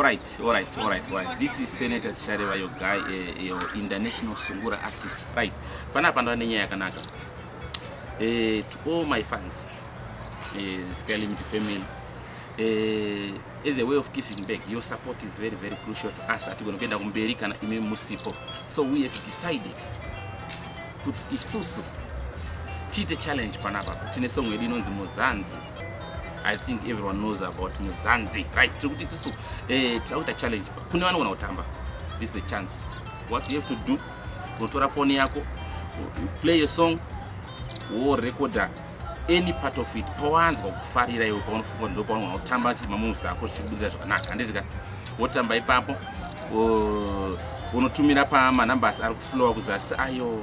Alright, alright, alright, alright. This is Senator Tishareva, your guy, your international Sungura artist. Right. Panapa ndava nenyaya yakanaka. To all my fans, Sky Limit family, as a way of giving back, your support is very, very crucial to us. Hatigoni kuenda kumberi kana imi musipo. So we have decided kuti isusu tiite challenge panapa. Tine song yedu inonzi Muzanzi. I think everyone knows about Muzanzi, right? Tiri kuti isusu tiri kuita challenge kune vanogona kutamba. This is the chance. What you have to do, unotora foni yako, you play a song, worekoda any part of it pawanzwa kufarira iwe, paunofunga ndo paunogona kutamba mamoves ako zvichibudirira zvakanaka, handiti? Wotamba ipapo, unotumira pamanumbers ari kuflowa kuzasi ayo,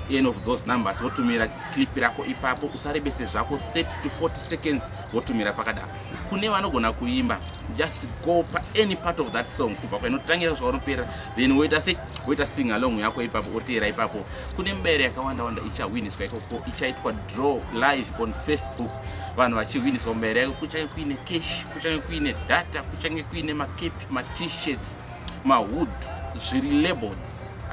any of those numbers. Wotumira clip rako ipapo, usarebese zvako, 30 to 40 seconds, wotumira pakadaro. Kune vanogona kuimba, just go pa any part of that song kubva kwainotangira kusvika unoperera, then woita se woita sing along yako ipapo, oteera ipapo. Kune mibayiro yakawanda wanda ichahwiniswa ikoko, ichaitwa draw live on Facebook, vanhu vachihwiniswa mibayiro yako. Kuchange kuine cash, kuchange kuine data, kuchange kuine macaps, maT-shirts, mahood zviri labeled,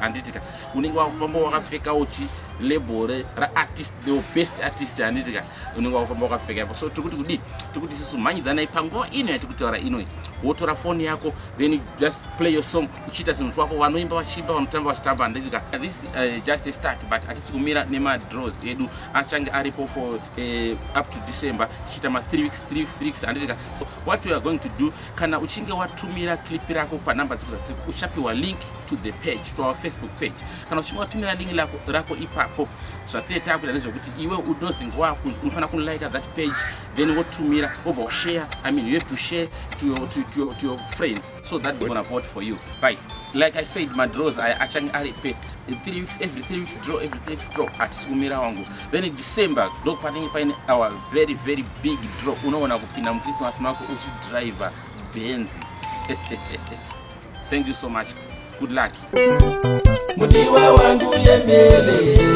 handitika? Unenge wakufamba wakapfekawo chi label raartist, the best artist, handitika? Unenge wakufamba wakapfeka ipo. So tiri kuti kudii? Tiri kuti isusu mhanyidzanai panguva ino yatiri kutaura inoi. Wotora foni yako, then you just play your song uchiita tunhu twako, vanoimba vachiimba, vanotamba vachitamba, handitika? This just a start, but hatisi kumira nemadraws edu, achange aripo for up to December, tichiita ma3 weeks, 3 weeks, 3 weeks, handitika? So what we are going to do, kana uchinge watumira clip rako panhamba dzekuzasi, uchapiwa link to the page, to our Facebook page. Kana uchinge watumira link rako ipapo, zvatinee takuita ndezvekuti iwe unozinge wakunzi unofanira kulike that page, then wotumira, wobva washare. I mean, you have to share to your friends so that they're gonna vote for you, right? Like I said, madraws aya achange ari pe 3 weeks, every 3 weeks draw, every 3 weeks draw. Hatisi kumira wangu. Then in December ndo panenge paine our very, very big draw. Unoona kupinda muChristmas mako uchidriver Benz. Thank you so much. Good luck. Mudiwa wangu yendele.